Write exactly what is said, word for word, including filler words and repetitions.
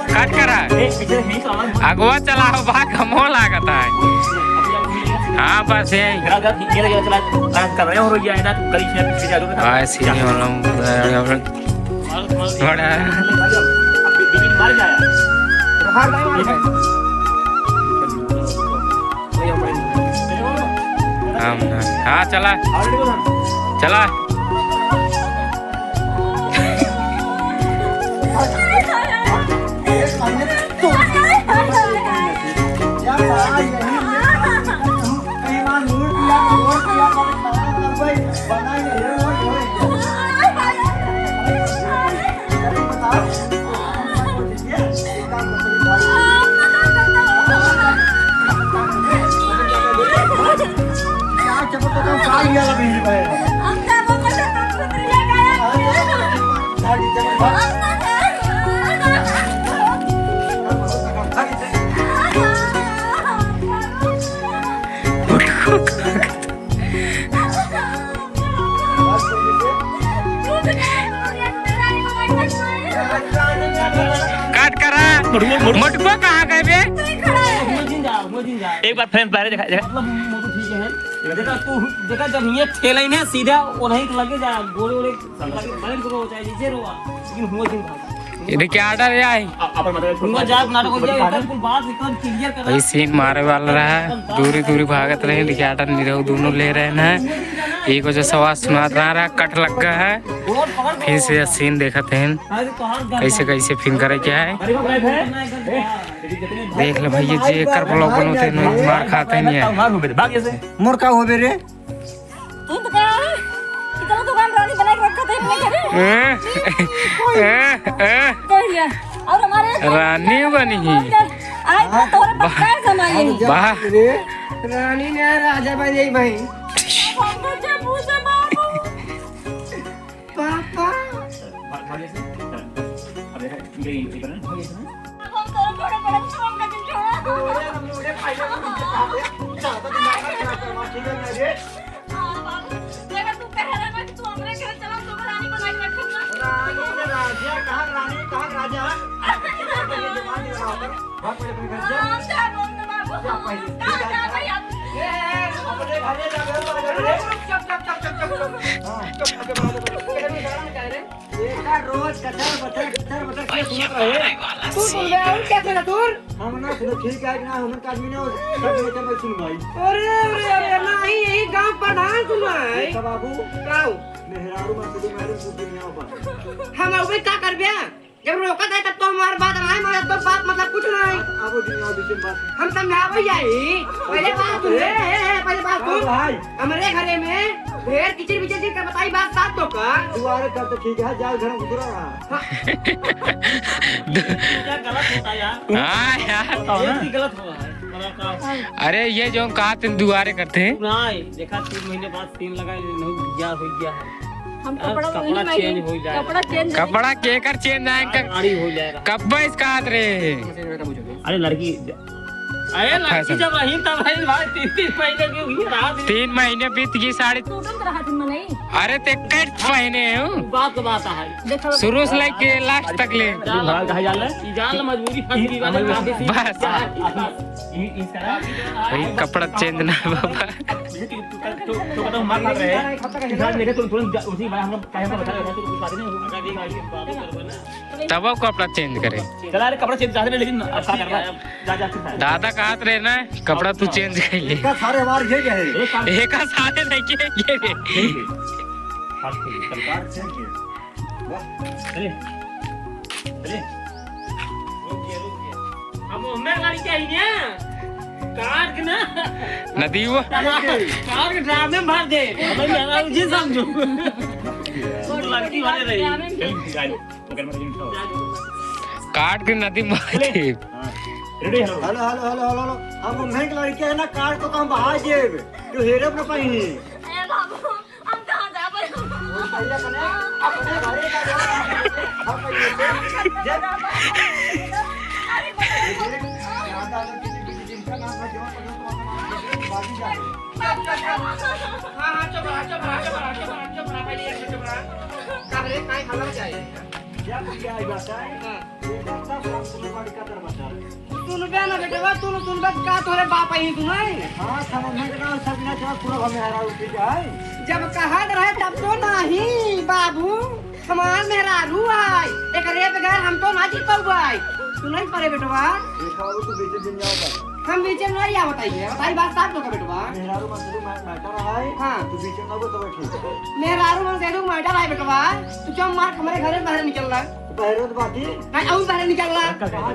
कट करा। अगवा चला हो बा, कमो लागत है। हाँ, बस यही। हाँ, सीने वाला बड़ा। हाँ, हाँ, चला। चला। कट करा। मोटुआ कहाँ गए बे? एक बार फ्रेंड बाहर देखा, देखा। मतलब, मोटू ठीक है। देखा, तू, देखा, जब ये खेले ने सीधा, वो नहीं लगे जा, गोरे, गोरे, लगे, बड़े गोरे हो जाए, नीचे रोआ। लेकिन हुआ दिन था। ये देखिए, ऑर्डर है। हुआ जाए, नाटक हो जाए, एकदम कुल बात एकदम क्लियर कर। भाई, सीन मारे वाला रहा, दूरी, दूरी भागत रहे, देखिए, ऑर्डर निरहू दोनों ले रहे हैं। एक वजह से आवाज सुनात रहा, रहा, कट लग गया है। फिर से सीन देखत हैं, कैसे, कैसे फिर करे क्या है। देख ले भैया, जे एकर ब्लॉग बनोते हैं, मार खाते हैं ये। मोर का होबे रे? तू तो कहा है कि चलो दुकान रानी बना के रखा था अपने घरे। ए, ए, ए। कह लिया। और हमारे रानी बनी ही। आज तो तोरे पर वाह। काय जमाई? वाह। रानी ने राजा बन जाई भाई। बाबू, जब पूछे बाबू। पापा। भाग, भाग ऐसे। अबे, ये, ये बना, भाग ऐसे ना। अब हम तोरे बड़े बड़े छोड़ के छोड़ा। हाँ, बाबू, देखा तू कह रहा ना कि तू हमरे घर चला, तो रानी बना के रखब ना। रानी, राजा, कहाँ रानी, कहाँ राजा? भाग पहले अपने घर जा। हाँ, जा बोल दे बाबू। जा पहले। कहाँ जा भाई आप? ए, अपने घरे जा, घर पर जा रे। चुप, चुप, चुप। हाँ। चुप, चुप, चुप। कहने का कारण क्या है रे? बेटा रोज कचर बचर, कचर बचर के सुनत रहे। तू सुन ले, और क्या सुना तू? हम ना सुनो, ठीक है कि ना, हमन का आदमी ना, सब सुनो, क्या मैं सुन भाई। अरे, अरे, अरे, ना ही यही गांव प्रधान सुन रहा है। देखा बाबू। का हो? मेहरारू मत सुनो, मेहरारू सुन नहीं आओ बस। हम अबे का करबे? जब रोकत है तब तो हमार बात ना है, मगर तो बात मतलब कुछ ना है। अब वो दिन और दूसरी बात। हम समझावे जाई। पहले बात सुन, ए, ए, ए, पहले बात सुन। हाँ भाई। हमरे घरे में ढेर किचिर बिचिर जी का बताई बात साथ तो का। दुआरे कर तो ठीक है, जाओ घर में घुसरा रहा। हाँ। क्या गलत होता है यार? हाँ यार। बताओ ना। ये भी गलत हो रहा है। अरे ये जो कहा तुम दुआरे करते हैं। नहीं, देखा तीन महीने बाद तीन लगा, नहीं गया, हो गया है। हम यार, कपड़ा कपड़ा वही में change ही, हो जाए। कपड़ा change कपड़ा केकर change आए, क-, गाड़ी हो जाए। कब्बा इसका हाथ रे। अरे लड़की, अरे लड़की फैशन। जब रही तब रही भाई, तीन, तीन महीने की हुई, रात दिन। तीन महीने बीत गई, साढ़े सूटम तो रहा दिन में नहीं। अरे ते कट पहने हो। बात तो बात है। देखो। शुरू से लेके last तक ले। जाल, कहाँ जाल है? ई जाल मजबूरी फंस गई वाले। बस। भाई, कपड़ा change ना बाबा। तब वो कपड़ा change करे। चला रे, कपड़ा change चाहते रहे, लेकिन अब क्या करना है? जा, जा, जा। दादा कहत रहे ना, कपड़ा तू change कर ले। एक सारे बार ये क्या है? एक सारे नहीं, ये, ये रे। अरे, अरे। हम ओमे गाड़ी के आई ना, काट के ना। नदी वो। काट के ड्राम में भर दे। हमें मेहरारू जी समझो। वो लड़की वाले रही। काट के नदी में भर दे। हाँ। Ready, hello। Hello, hello, hello, hello, hello। हम ओमे के लड़के हैं ना, काट तो हम बहा जेब। तू हेरे अपना पाई नहीं। ए बाबू। हम कहाँ जाबे? हम पहिले अपने, अपने घरे का जो हम पहिले से, जब, अरे, ज्यादा अगर किसी, किसी दिन हाँ, हाँ, चुप रहा, चुप रहा, चुप रहा, चुप रहा, चुप रहा, पहले ये चुप रहा। का रे, काहे हल्ला मचाए? जब ये आई बात है, हाँ। ये बात सब हम तुम्हें बड़ी कदर बता। सुनबे ना बेटवा, तू न सुनबे का तोरे बाप ही सुनाई? हाँ, समझ में ना, सब ना, चला पूरा घर में हरा उठी जाए। जब कहत रहे तब तो नाही बाबू, हमार मेहरारू आय, एकरे बगैर हम तो ना जी पउबाय। सुनाई परे बेटवा। देखा वो तो बीचे दिन जाओ बा। हम बीचे में नहीं आवत आई है, बताई बात साफ तो का बेटवा। मेहरारू मन से तू मै-, मैटर आय, हाँ। तू बीचे में ना वो तो बैठ। मेहरारू मन से तू मैटर आय बेटवा, तू चुप मार हमरे घरे बाहर निकल रहा। बाहर तो बाकी। नहीं, अउर बाहर निकल रहा। कहाँ